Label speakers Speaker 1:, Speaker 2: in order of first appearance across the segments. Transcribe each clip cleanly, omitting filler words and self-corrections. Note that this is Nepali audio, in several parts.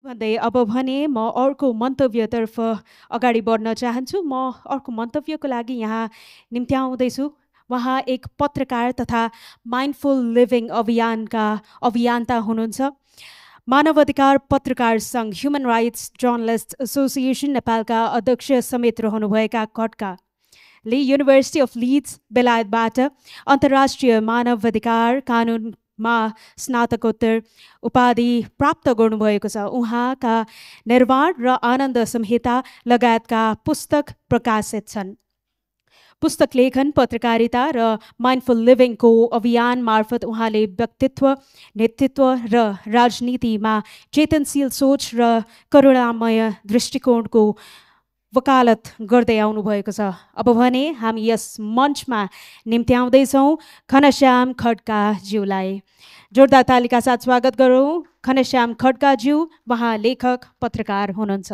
Speaker 1: भन्दै अब भने म अर्को मन्तव्यतर्फ अगाडि बढ्न चाहन्छु। म अर्को मन्तव्यको लागि यहाँ निम्त्याउँदैछु। उहाँ एक पत्रकार तथा माइन्डफुल लिभिङ अभियानका अभियन्ता हुनुहुन्छ। मानवाधिकार पत्रकार सङ्घ ह्युमन राइट्स जर्नलिस्ट एसोसिएसन नेपालका अध्यक्ष समेत रहनुभएका खड्काले युनिभर्सिटी अफ लिड्स बेलायतबाट अन्तर्राष्ट्रिय मानवाधिकार कानुनमा स्नातकोत्तर उपाधि प्राप्त गर्नुभएको छ। उहाँका निर्वाण र आनन्द संहिता लगायतका पुस्तक प्रकाशित छन्। पुस्तक लेखन, पत्रकारिता र माइन्डफुल लिभिङको अभियान मार्फत उहाँले व्यक्तित्व, नेतृत्व र राजनीतिमा चेतनशील सोच र करुणामय दृष्टिकोणको वकालत गर्दै आउनुभएको छ। अब भने हामी यस मञ्चमा निम्त्याउँदैछौँ घनश्याम खड्काज्यूलाई। जोरदार तालिका साथ स्वागत गरौँ घनश्याम खड्काज्यू। उहाँ लेखक, पत्रकार हुनुहुन्छ।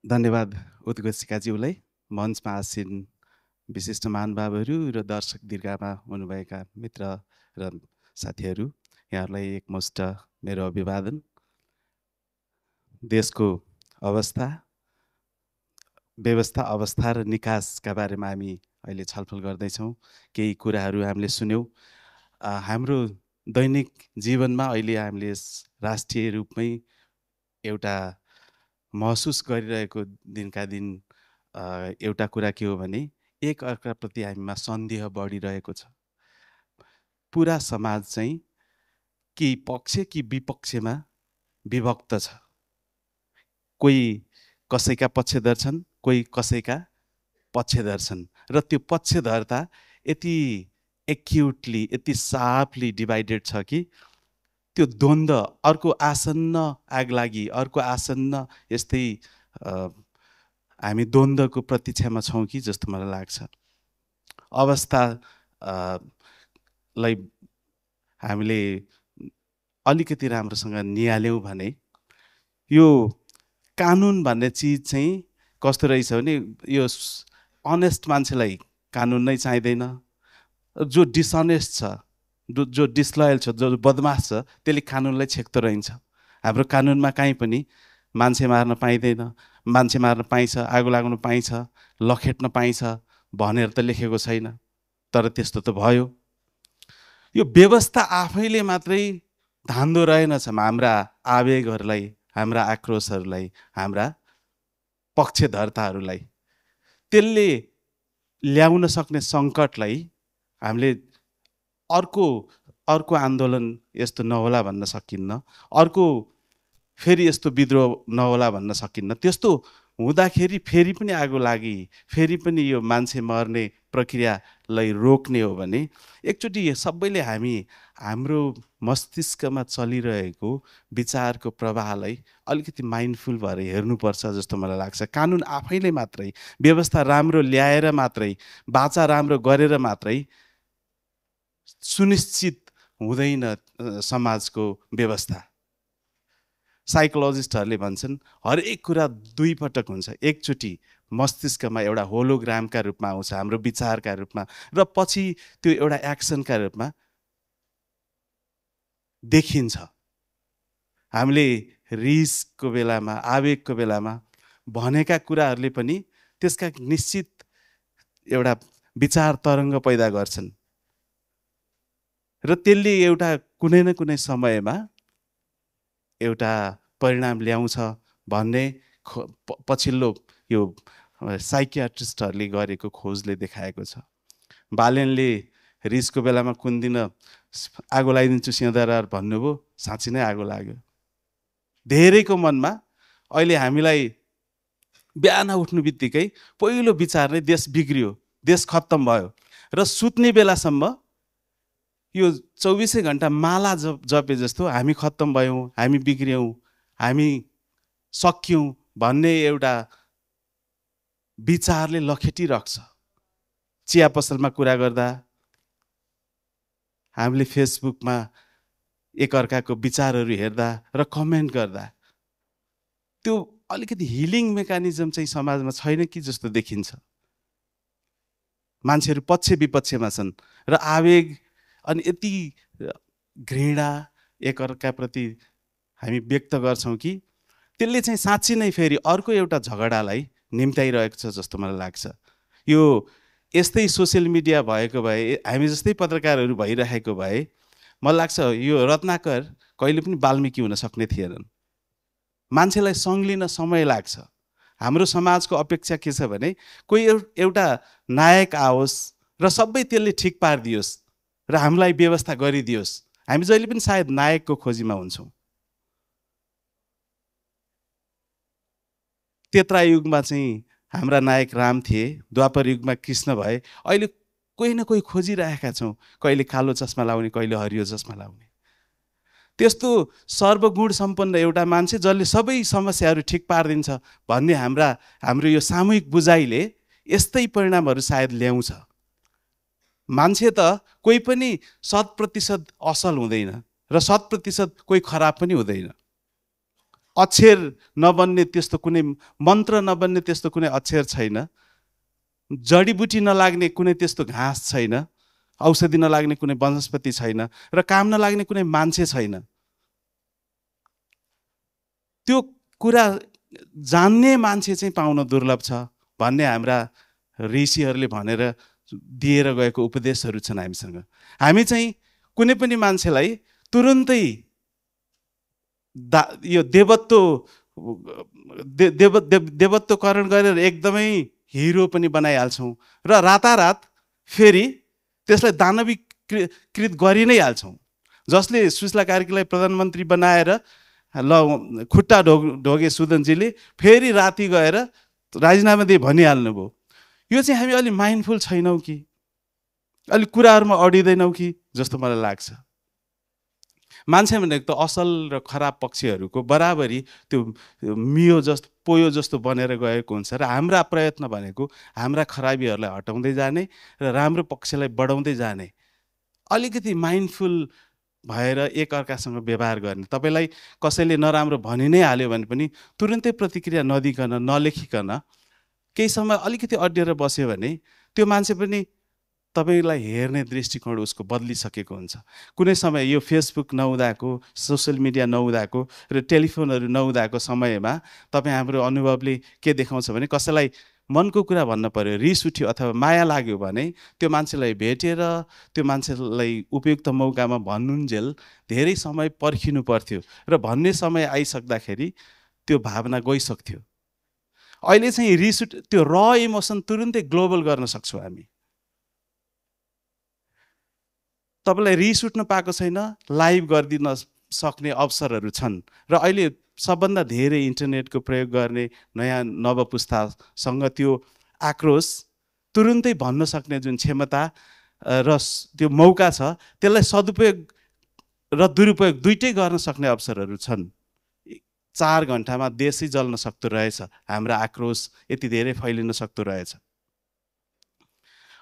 Speaker 2: धन्यवाद उत्कृष्टिकाज्यूलाई। मञ्चमा आसीन विशिष्ट महानुभावहरू र दर्शक दीर्घामा हुनुभएका मित्र र साथीहरू, यहाँहरूलाई एकमुष्ट मेरो अभिवादन। देशको अवस्था, व्यवस्था, अवस्था र निकासका बारेमा हामी अहिले छलफल गर्दैछौँ। केही कुराहरू हामीले सुन्यौँ। हाम्रो दैनिक जीवनमा अहिले हामीले राष्ट्रिय रूपमै एउटा महसुस गरिरहेको दिनका दिन एउटा कुरा के हो भने एक अर्काप्रति हामीमा सन्देह बढिरहेको छ। पुरा समाज चाहिँ कि पक्ष कि विपक्षमा विभक्त छ। कोही कसैका पक्षधर छन्, कोही कसैका पक्षधर छन् र त्यो पक्षधरता यति एक्युटली, यति सार्पली डिभाइडेड छ कि त्यो द्वन्द्व, अर्को आसन्न आगलागी, अर्को आसन्न यस्तै हामी द्वन्द्वको प्रतीक्षामा छौँ कि जस्तो मलाई लाग्छ। अवस्थालाई हामीले अलिकति राम्रोसँग निहाल्यौँ भने यो कानुन भन्ने चिज चाहिँ कस्तो रहेछ भने यो अनेस्ट मान्छेलाई कानुन नै चाहिँदैन। जो डिसअनेस्ट छ, जो डिसलोयल छ, जो बदमास छ, त्यसले कानुनलाई छेक्दो रहन्छ। हाम्रो कानुनमा कहीँ पनि मान्छे मार्न पाइँदैन, मान्छे मार्न पाइन्छ, आगो लाग्न पाइन्छ, लखेट्न पाइन्छ भनेर त लेखेको छैन। तर त्यस्तो त भयो। यो व्यवस्था आफैले मात्रै धान्दो रहेनछ हाम्रा आवेगहरूलाई, हाम्रा आक्रोशहरूलाई, हाम्रा पक्षधरताहरूलाई। त्यसले ल्याउन सक्ने सङ्कटलाई हामीले अर्को आन्दोलन यस्तो नहोला भन्न सकिन्न, अर्को फेरि यस्तो विद्रोह नहोला भन्न सकिन्न। त्यस्तो हुँदाखेरि फेरि पनि आगो लागि, फेरि पनि यो मान्छे मर्ने प्रक्रियालाई रोक्ने हो भने एकचोटि सबैले हाम्रो मस्तिष्कमा चलिरहेको विचारको प्रवाहलाई अलिकति माइन्डफुल भएर हेर्नुपर्छ जस्तो मलाई लाग्छ। कानुन आफैले मात्रै, व्यवस्था राम्रो ल्याएर मात्रै, बाचा राम्रो गरेर मात्रै सुनिश्चित हुँदैन समाजको व्यवस्था। साइकोलोजिस्टहरूले भन्छन् हरेक कुरा दुई पटक हुन्छ। एकचोटि मस्तिष्कमा एउटा होलोग्रामका रूपमा आउँछ, हाम्रो विचारका रूपमा, र पछि त्यो एउटा एक्सनका रूपमा देखिन्छ। हामीले रिसको बेलामा, आवेगको बेलामा भनेका कुराहरूले पनि त्यसका निश्चित एउटा विचार तरङ्ग पैदा गर्छन् र त्यसले एउटा कुनै न कुनै समयमा एउटा परिणाम ल्याउँछ भन्ने पछिल्लो यो साइकियाट्रिस्टहरूले गरेको खोजले देखाएको छ। बालेनले रिसको बेलामा कुन्दिन आगो लगाइदिन्छु सिंहदरबार भन्नुभयो, साँच्ची नै आगो लाग्यो। धेरैको मनमा अहिले हामीलाई बिहान उठ्नु बित्तिकै पहिलो विचार नै देश बिग्रियो, देश खत्तम भयो, र सुत्ने बेलासम्म यो 24 घण्टा माला जपे जस्तो हामी खत्तम भयौँ, हामी बिग्रियौँ, हामी सकियौँ भन्ने एउटा विचारले लखेटिरहन्छ। चिया पसलमा कुरा गर्दा, हामीले फेसबुकमा एकअर्काको विचारहरू हेर्दा र कमेन्ट गर्दा त्यो अलिकति हिलिङ मेकानिजम चाहिँ समाजमा छैन कि जस्तो देखिन्छ। मान्छेहरू पक्ष विपक्षमा छन् र आवेग अनि यति घृणा एकअर्काप्रति हामी व्यक्त गर्छौँ कि त्यसले चाहिँ साँच्ची नै फेरि अर्को एउटा झगडालाई निम्त्याइरहेको छ जस्तो मलाई लाग्छ। यो यस्तै सोसियल मिडिया भएको भए, हामी जस्तै पत्रकारहरू भइरहेको भए, मलाई लाग्छ यो रत्नाकर कहिले पनि वाल्मिकी हुन सक्ने थिएनन्। मान्छेलाई सँग्लिन समय लाग्छ। हाम्रो समाजको अपेक्षा के छ भने कोही एउटा नायक आओस् र सबै त्यसले ठिक पारिदियोस् र हामीलाई व्यवस्था गरिदियोस्। हामी जहिले पनि सायद नायकको खोजीमा हुन्छौँ। त्रेता युगमा चाहिँ हाम्रा नायक राम थिए, द्वापर युगमा कृष्ण भए, अहिले कोही न कोही खोजिरहेका छौँ, कहिले कालो चस्मा लाउने, कहिले हरियो चस्मा लाउने। त्यस्तो सर्वगुण सम्पन्न एउटा मान्छे जसले सबै समस्याहरू ठिक पारिदिन्छ भन्ने हाम्रो यो सामूहिक बुझाइले यस्तै परिणामहरू सायद ल्याउँछ। मान्छे त कोही पनि 100% असल हुँदैन र 100% कोही खराब पनि हुँदैन। अक्षर नबन्ने त्यस्तो कुनै मन्त्र नबन्ने त्यस्तो कुनै अक्षर छैन, जडीबुटी नलाग्ने कुनै त्यस्तो घाँस छैन, औषधि नलाग्ने कुनै वनस्पति छैन र काम नलाग्ने कुनै मान्छे छैन। त्यो कुरा जान्ने मान्छे चाहिँ पाउन दुर्लभ छ भन्ने हाम्रा ऋषिहरूले भनेर दिएर गएको उपदेशहरू छन् हामीसँग। हामी चाहिँ कुनै पनि मान्छेलाई तुरुन्तै यो देवत्वकरण गरेर एकदमै हिरो पनि बनाइहाल्छौँ र रातारात फेरि त्यसलाई दानवीकृत गरि नै हाल्छौँ। जसले सुशीला कार्कीलाई प्रधानमन्त्री बनाएर खुट्टा ढोगे सुदनजीले फेरि राति गएर राजीनामा दिए भनिहाल्नुभयो। यो चाहिँ हामी अलि माइन्डफुल छैनौँ कि, अलिक कुराहरूमा अडिँदैनौँ कि जस्तो मलाई लाग्छ। मान्छे भनेको त असल र खराब पक्षहरूको बराबरी त्यो पोयो जस्तो बनेर गएको हुन्छ र हाम्रा प्रयत्न भनेको हाम्रा खराबीहरूलाई हटाउँदै जाने र राम्रो पक्षलाई बढाउँदै जाने। अलिकति माइन्डफुल भएर एकअर्कासँग व्यवहार गर्ने। तपाईँलाई कसैले नराम्रो भनि नै हाल्यो भने पनि तुरुन्तै प्रतिक्रिया नदिकन, नलेखिकन केही समय अलिकति अड्डिएर बस्यो भने त्यो मान्छे पनि तपाईँलाई हेर्ने दृष्टिकोण उसको बदलिसकेको हुन्छ। कुनै समय यो फेसबुक नहुँदाको, सोसियल मिडिया नहुँदाको र टेलिफोनहरू नहुँदाको समयमा तपाईँ हाम्रो अनुभवले के देखाउँछ भने कसैलाई मनको कुरा भन्न पर्यो, रिस उठ्यो अथवा माया लाग्यो भने त्यो मान्छेलाई भेटेर त्यो मान्छेलाई उपयुक्त मौकामा भन्नुन्जेल धेरै समय पर्खिनु पर्थ्यो र भन्ने समय आइसक्दाखेरि त्यो भावना गइसक्थ्यो। अहिले चाहिँ त्यो र इमोसन तुरुन्तै ग्लोबल गर्न सक्छौँ हामी। तपाईँलाई रिस उठ्न पाएको छैन, लाइभ गरिदिन सक्ने अवसरहरू छन् र अहिले सबभन्दा धेरै इन्टरनेटको प्रयोग गर्ने नयाँ नवपुस्तासँग त्यो आक्रोश तुरुन्तै भन्न सक्ने जुन क्षमता र त्यो मौका छ, त्यसलाई सदुपयोग र दुरुपयोग दुइटै गर्न सक्ने अवसरहरू छन्। 4 घन्टामा देशै जल्न सक्दो रहेछ, हाम्रा आक्रोश यति धेरै फैलिन सक्दो रहेछ।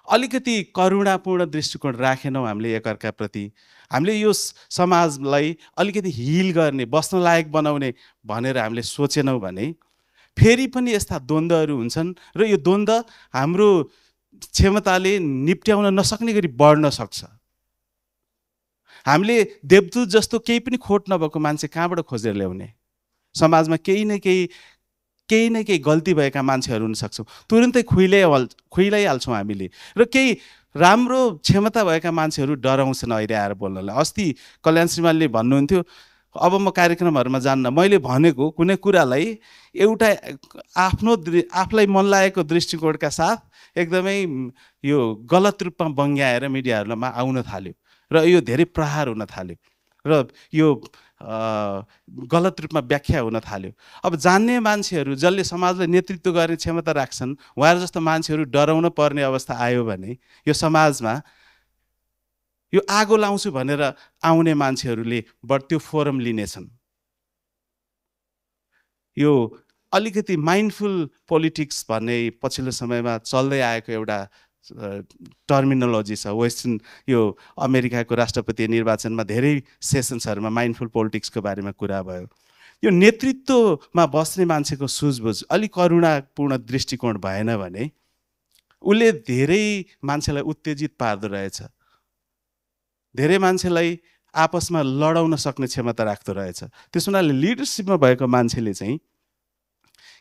Speaker 2: अलिकति करुणापूर्ण दृष्टिकोण राखेनौँ हामीले एकअर्काप्रति, हामीले यो समाजलाई अलिकति हिल गर्ने, बस्न लायक बनाउने भनेर हामीले सोचेनौँ भने फेरि पनि यस्ता द्वन्द्वहरू हुन्छन् र यो द्वन्द्व हाम्रो क्षमताले निप्ट्याउन नसक्ने गरी बढ्न सक्छ। हामीले देवदूत जस्तो केही पनि खोट नभएको मान्छे कहाँबाट खोजेर ल्याउने? समाजमा केही न केही गल्ती भएका मान्छेहरू हुन सक्छौँ, तुरुन्तै खुइलाइहाल्छौँ हामीले र केही राम्रो क्षमता भएका मान्छेहरू डराउँछन् अहिले आएर बोल्नलाई। अस्ति कल्याण श्रीमानले भन्नुहुन्थ्यो, अब म कार्यक्रमहरूमा जान्न, मैले भनेको कुनै कुरालाई एउटा आफूलाई मन लागेको दृष्टिकोणका साथ एकदमै यो गलत रूपमा बङ्ग्याएर मिडियाहरूमा आउन थाल्यो र यो धेरै प्रहार हुन थाल्यो र यो गलत रूपमा व्याख्या हुन थाल्यो। अब जान्ने मान्छेहरू जसले समाजलाई नेतृत्व गर्ने क्षमता राख्छन्, उहाँहरू जस्तो मान्छेहरू डराउन पर्ने अवस्था आयो भने यो समाजमा यो आगो लाउँछु भनेर आउने मान्छेहरूले त्यो फोरम लिनेछन्। यो अलिकति माइन्डफुल पोलिटिक्स भन्ने पछिल्लो समयमा चल्दै आएको एउटा टर्मिनोलोजी छ। वेस्टर्न यो अमेरिकाको राष्ट्रपति निर्वाचनमा धेरै सेसन्सहरूमा माइन्डफुल पोलिटिक्सको बारेमा कुरा भयो। यो नेतृत्वमा बस्ने मान्छेको सुझबुझ अलिक करुणापूर्ण दृष्टिकोण भएन भने उसले धेरै मान्छेलाई उत्तेजित पार्दो रहेछ, धेरै मान्छेलाई आपसमा लडाउन सक्ने क्षमता राख्दो रहेछ। त्यस हुनाले लिडरसिपमा भएको मान्छेले चाहिँ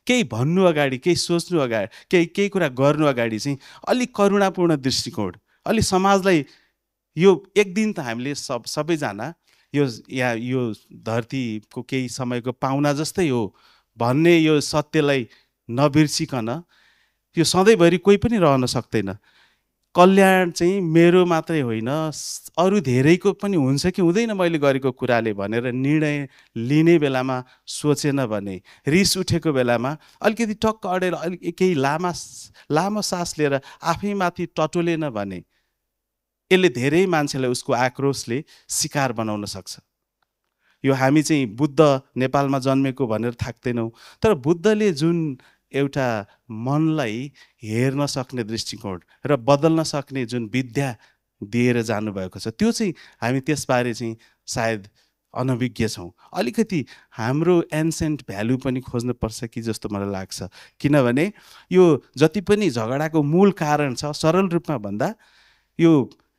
Speaker 2: केही भन्नु अगाडि, केही सोच्नु अगाडि, केही कुरा गर्नु अगाडि चाहिँ अलिक करुणापूर्ण दृष्टिकोण, अलिक समाजलाई यो एक दिन त हामीले सबैजना यो धरतीको केही समयको पाहुना जस्तै हो भन्ने यो सत्यलाई नबिर्सिकन यो सधैँभरि कोही पनि रहन सक्दैन। कल्याण चाहिँ मेरो मात्रै होइन, अरू धेरैको पनि हुन्छ कि हुँदैन मैले गरेको कुराले भनेर निर्णय लिने बेलामा सोचेन भने, रिस उठेको बेलामा अलिकति टक्क अडेर केही लामो सास लिएर आफैमाथि टटोलेन भने यसले धेरै मान्छेलाई उसको आक्रोशले शिकार बनाउन सक्छ। यो हामी चाहिँ बुद्ध नेपालमा जन्मेको भनेर थाक्दैनौँ, तर बुद्धले जुन एउटा मनलाई हेर्न सक्ने दृष्टिकोण र बदल्न सक्ने जुन विद्या दिएर जानुभएको छ, त्यो चाहिँ हामी त्यसबारे चाहिँ सायद अनभिज्ञ छौँ। अलिकति हाम्रो एन्सेन्ट भ्यालु पनि खोज्नुपर्छ कि जस्तो मलाई लाग्छ। किनभने यो जति पनि झगडाको मूल कारण छ, सरल रूपमा भन्दा यो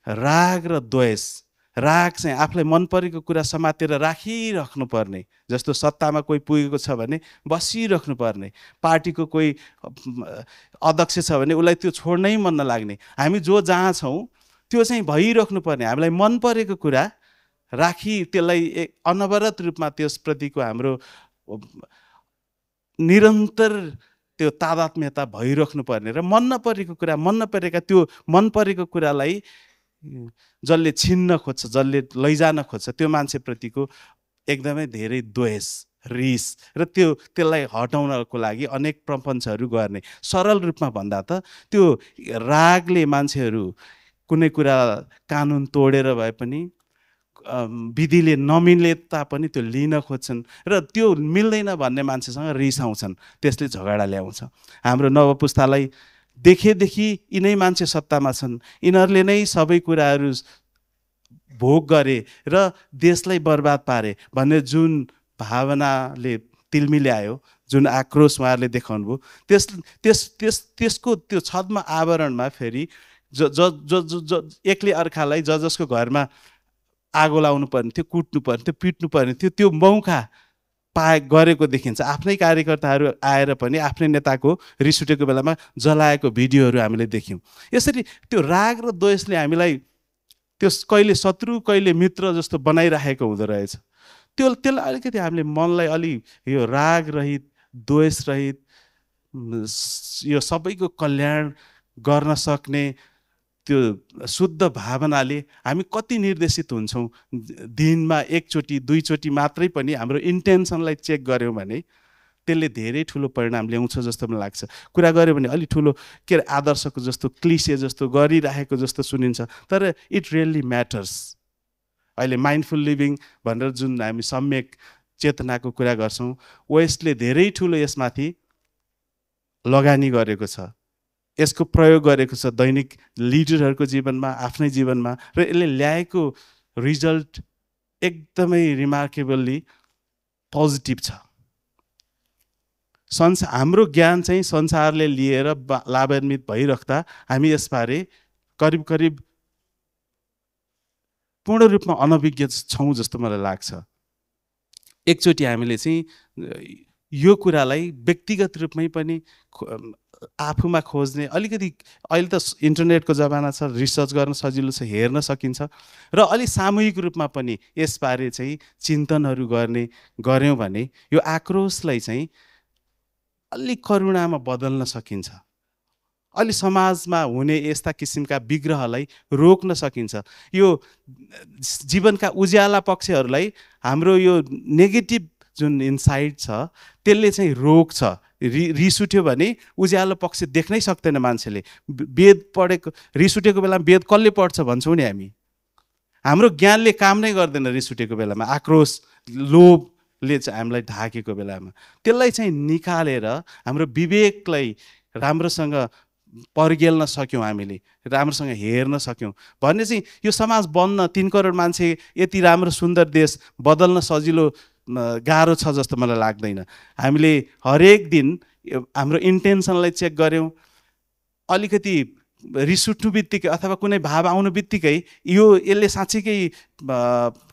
Speaker 2: राग र द्वेष। राग चाहिँ आफूलाई मन परेको कुरा समातेर राखिराख्नु पर्ने, जस्तो सत्तामा कोही पुगेको छ भने बसिराख्नु पर्ने, पार्टीको कोही अध्यक्ष छ भने उसलाई त्यो छोड्नै मन नलाग्ने, हामी जो जहाँ छौँ त्यो चाहिँ भइराख्नु पर्ने, हामीलाई मन परेको कुरा राखी त्यसलाई अनवरत रूपमा त्यसप्रतिको हाम्रो निरन्तर त्यो तादात्म्यता भइराख्नु पर्ने र मन नपरेको कुरा, मन नपरेका त्यो मन परेको कुरालाई जसले छिन्न खोज्छ, जसले लैजान खोज्छ, त्यो मान्छेप्रतिको एकदमै धेरै द्वेष, रिस र त्यसलाई हटाउनको लागि अनेक प्रपञ्चहरू गर्ने। सरल रूपमा भन्दा त त्यो रागले मान्छेहरू कुनै कुरा कानुन तोडेर भए पनि, विधिले नमिले तापनि त्यो लिन खोज्छन् र त्यो मिल्दैन भन्ने मान्छेसँग रिसाउँछन्, त्यसले झगडा ल्याउँछ। हाम्रो नवपुस्तालाई देखेदेखि यिनै मान्छे सत्तामा छन्, यिनीहरूले नै सबै कुराहरू भोग गरे र देशलाई बर्बाद पारे भन्ने जुन भावनाले तिलमिल्यायो, जुन आक्रोश उहाँहरूले देखाउनु भयो, त्यसको त्यो छद्म आवरणमा फेरि एकले अर्कालाई जसको घरमा आगो लाउनु पर्ने थियो, कुट्नु पर्ने थियो, पिट्नु पर्ने थियो, त्यो मौका गरेको देखिन्छ। आफ्नै कार्यकर्ताहरू आएर पनि आफ्नै नेताको रिस उठेको बेलामा जलाएको भिडियोहरू हामीले देख्यौँ। यसरी त्यो राग र द्वेषले हामीलाई त्यो कहिले शत्रु कहिले मित्र जस्तो बनाइराखेको हुँदो रहेछ। त्यसलाई अलिकति हामीले मनलाई अलि यो राग रहित, द्वेष रहित, यो सबैको कल्याण गर्न सक्ने त्यो शुद्ध भावनाले हामी कति निर्देशित हुन्छौँ। दिनमा एकचोटि दुईचोटि मात्रै पनि हाम्रो इन्टेन्सनलाई चेक गऱ्यौँ भने त्यसले धेरै ठुलो परिणाम ल्याउँछ जस्तो मलाई लाग्छ। कुरा गऱ्यो भने अलि ठुलो के अरे आदर्शको जस्तो, क्लिसे जस्तो, गरिराखेको जस्तो सुनिन्छ, तर इट रियल्ली म्याटर्स। अहिले माइन्डफुल लिभिङ भनेर जुन हामी सम्यक चेतनाको कुरा गर्छौँ, वेस्टले धेरै ठुलो यसमाथि लगानी गरेको छ, यसको प्रयोग गरेको छ दैनिक लिडरहरूको जीवनमा, आफ्नै जीवनमा, र यसले ल्याएको रिजल्ट एकदमै रिमार्केबल्ली पोजिटिभ छ। हाम्रो ज्ञान चाहिँ संसारले लिएर लाभान्वित भइराख्दा हामी यसबारे करिब करिब पूर्ण रूपमा अनभिज्ञ छौँ जस्तो मलाई लाग्छ। एकचोटि हामीले चाहिँ यो कुरालाई व्यक्तिगत रूपमै पनि आफूमा खोज्ने, अलिकति अहिले त इन्टरनेटको जमाना छ, रिसर्च गर्न सजिलो छ, हेर्न सकिन्छ, र अलिक सामूहिक रूपमा पनि यसबारे चाहिँ चिन्तनहरू गऱ्यौँ भने यो आक्रोशलाई चाहिँ अलिक करुणामा बदल्न सकिन्छ। अलि समाजमा हुने यस्ता किसिमका विग्रहलाई रोक्न सकिन्छ। यो जीवनका उज्याला पक्षहरूलाई हाम्रो यो नेगेटिभ जुन इन्साइड छ त्यसले चाहिँ रोक्छ। रिस उठ्यो भने उज्यालो पक्ष देख्नै सक्दैन मान्छेले। वेद पढेको रिस उठेको बेलामा वेद कसले पढ्छ भन्छौँ नि हामी। हाम्रो ज्ञानले काम नै गर्दैन रिस उठेको बेलामा, आक्रोश लोभले चाहिँ हामीलाई ढाकेको बेलामा। त्यसलाई चाहिँ निकालेर हाम्रो विवेकलाई राम्रोसँग पर्गेल्न सक्यौँ, हामीले राम्रोसँग हेर्न सक्यौँ भन्ने चाहिँ यो समाज बन्न 3 करोड मान्छे यति राम्रो सुन्दर देश बदल्न सजिलो गाह्रो छ जस्तो मलाई लाग्दैन। हामीले हरेक दिन हाम्रो इन्टेन्सनलाई चेक गऱ्यौँ, अलिकति रिस उठ्नु बित्तिकै अथवा कुनै भाव आउनु बित्तिकै यसले साँच्चीकै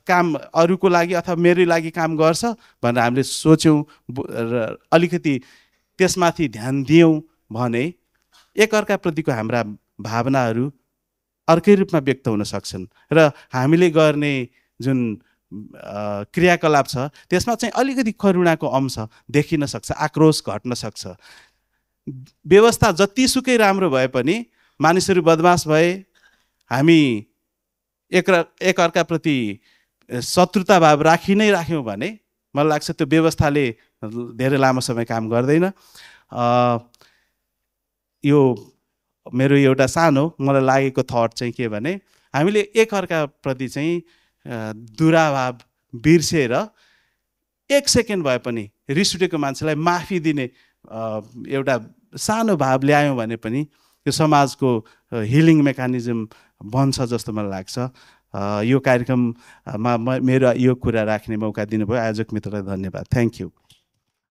Speaker 2: काम अरूको लागि अथवा मेरो लागि काम गर्छ भनेर हामीले सोच्यौँ र अलिकति त्यसमाथि ध्यान दियौँ भने एकअर्काप्रतिको हाम्रा भावनाहरू अर्कै रूपमा व्यक्त हुन सक्छन् र हामीले गर्ने जुन क्रियाकलाप छ त्यसमा चाहिँ अलिकति करुणाको अंश देखिन सक्छ, आक्रोश घट्न सक्छ। व्यवस्था जतिसुकै राम्रो भए पनि मानिसहरू बदमास भए, हामी एकअर्काप्रति शत्रुता भाव राखी नै राख्यौँ भने मलाई लाग्छ त्यो व्यवस्थाले धेरै लामो समय काम गर्दैन। यो मेरो एउटा सानो मलाई लागेको थट चाहिँ के भने हामीले एकअर्काप्रति चाहिँ दुराभाव बिर्सेर 1 सेकेन्ड भए पनि रिस उठेको मान्छेलाई माफी दिने एउटा सानो भाव ल्यायौँ भने पनि यो समाजको हिलिङ मेकानिजम बन्छ जस्तो मलाई लाग्छ। यो कार्यक्रममा मेरो यो कुरा राख्ने मौका दिनुभयो आयोजक मित्रलाई धन्यवाद। Thank you.